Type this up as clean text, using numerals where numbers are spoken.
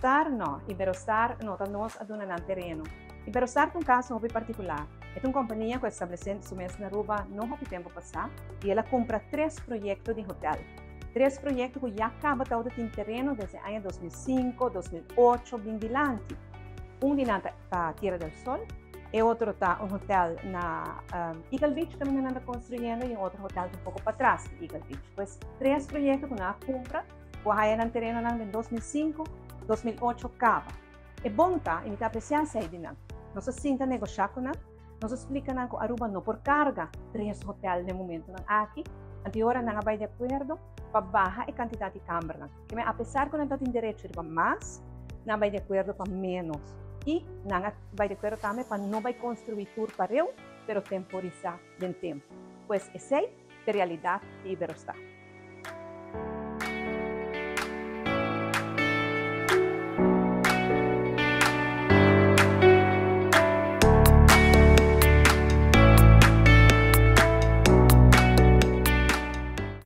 Iberostar no, Iberostar no ta nos a duna nan tereno. Iberostar ta un caso hopi particular. E ta un compania cu a establece su mes na Aruba no hopi tempo pasa y el a cumpra tres proyecto di hotel. Tres proyecto cu ya caba tawata tin tereno desde aña 2005, 2008 bin dilanti. Un di nan ta Tierra del Sol, e otro ta un hotel na Eagle Beach caminda nan ta construyendo y un otro hotel ta un poco patras di Eagle Beach. Pues tres proyecto cu nan a cumpra cu a haya nan terenonan den 2005, 2008 caba. E bon ta, y mi ta aprecia esey di nan, nos a sinta negosha cu nan, nos a splica nan cu Aruba no por carga tres hotel den momentonan aki, anto e ora nan a bay di acuerdo pa baha e cantidad di cambernan. Keme apesar cu nan ta tin derecho riba mas, nan a bay di acuerdo pa menos. Y nan a bay di acuerdo tambe pa no bay construi tur pareu, pero temporisa den tempo. Pues esey ta e realidad di Iberostar.